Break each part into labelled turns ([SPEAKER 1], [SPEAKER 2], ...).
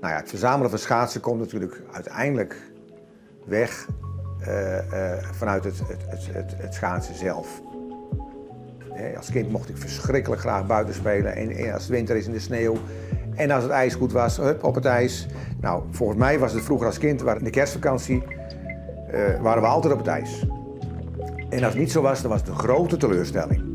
[SPEAKER 1] Nou ja, het verzamelen van schaatsen komt natuurlijk uiteindelijk weg vanuit het schaatsen zelf. Als kind mocht ik verschrikkelijk graag buiten spelen en als het winter is in de sneeuw en als het ijs goed was, hup, op het ijs. Nou, volgens mij was het vroeger als kind, in de kerstvakantie, waren we altijd op het ijs. En als het niet zo was, dan was het een grote teleurstelling.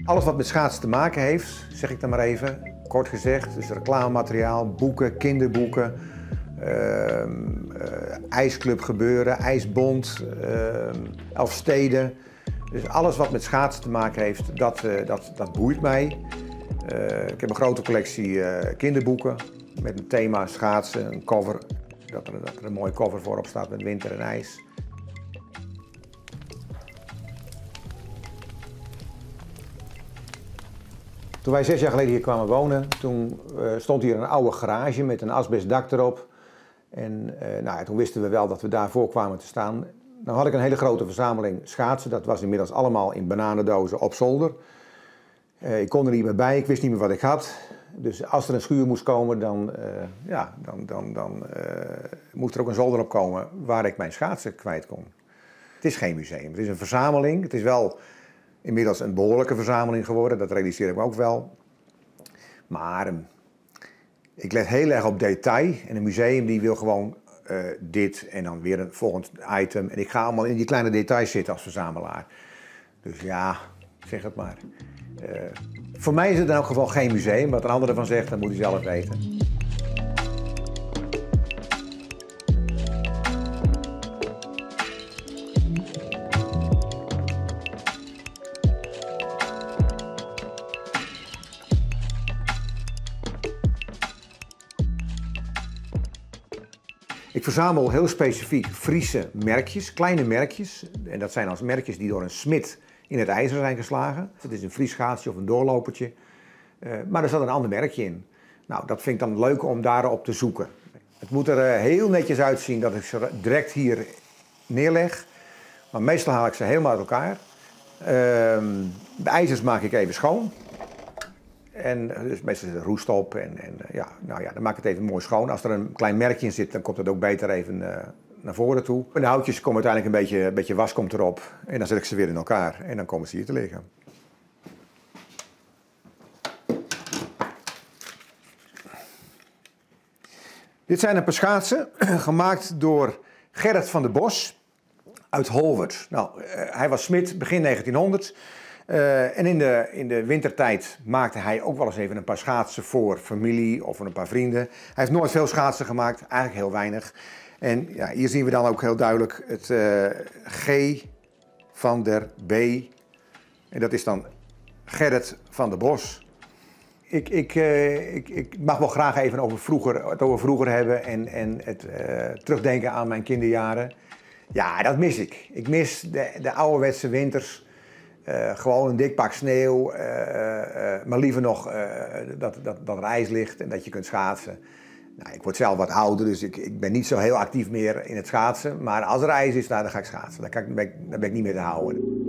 [SPEAKER 1] Alles wat met schaatsen te maken heeft, zeg ik dan maar even, kort gezegd, dus reclamemateriaal, boeken, kinderboeken, ijsclub gebeuren, ijsbond, Elfsteden. Dus alles wat met schaatsen te maken heeft, dat boeit mij. Ik heb een grote collectie kinderboeken met een thema schaatsen, een cover, dat er een mooie cover voorop staat met winter en ijs. Toen wij 6 jaar geleden hier kwamen wonen, toen stond hier een oude garage met een asbestdak erop. En toen wisten we wel dat we daarvoor kwamen te staan. Nou had ik een hele grote verzameling schaatsen. Dat was inmiddels allemaal in bananendozen op zolder. Ik kon er niet meer bij, ik wist niet meer wat ik had. Dus als er een schuur moest komen, dan moest er ook een zolder op komen waar ik mijn schaatsen kwijt kon. Het is geen museum, het is een verzameling. Het is wel inmiddels een behoorlijke verzameling geworden, dat realiseer ik me ook wel. Maar ik let heel erg op detail en een museum die wil gewoon dit en dan weer een volgend item. En ik ga allemaal in die kleine details zitten als verzamelaar. Dus ja, zeg het maar. Voor mij is het in elk geval geen museum. Wat een ander ervan zegt, dat moet hij zelf weten. Ik verzamel heel specifiek Friese merkjes, kleine merkjes. En dat zijn als merkjes die door een smid in het ijzer zijn geslagen. Het is een Fries schaatsje of een doorlopertje. Maar er zat een ander merkje in. Nou, dat vind ik dan leuk om daarop te zoeken. Het moet er heel netjes uitzien dat ik ze direct hier neerleg. Maar meestal haal ik ze helemaal uit elkaar. De ijzers maak ik even schoon. En dus meestal zit er roest op en dan maak ik het even mooi schoon. Als er een klein merkje in zit, dan komt het ook beter even naar voren toe. En de houtjes komen uiteindelijk een beetje was komt erop. En dan zet ik ze weer in elkaar en dan komen ze hier te liggen. Dit zijn een paar schaatsen, gemaakt door Gerrit van der Bos uit Holwerd. Hij was smid begin 1900. En in de wintertijd maakte hij ook wel eens even een paar schaatsen voor familie of voor een paar vrienden. Hij heeft nooit veel schaatsen gemaakt, eigenlijk heel weinig. En hier zien we dan ook heel duidelijk het G van der B. En dat is dan Gerrit van der Bos. Ik mag wel graag even het over vroeger hebben en het terugdenken aan mijn kinderjaren. Ja, dat mis ik. Ik mis de ouderwetse winters. Gewoon een dik pak sneeuw, maar liever nog dat er ijs ligt en dat je kunt schaatsen. Nou, ik word zelf wat ouder, dus ik ben niet zo heel actief meer in het schaatsen. Maar als er ijs is, dan ga ik schaatsen. Dan ben ik niet meer te houden.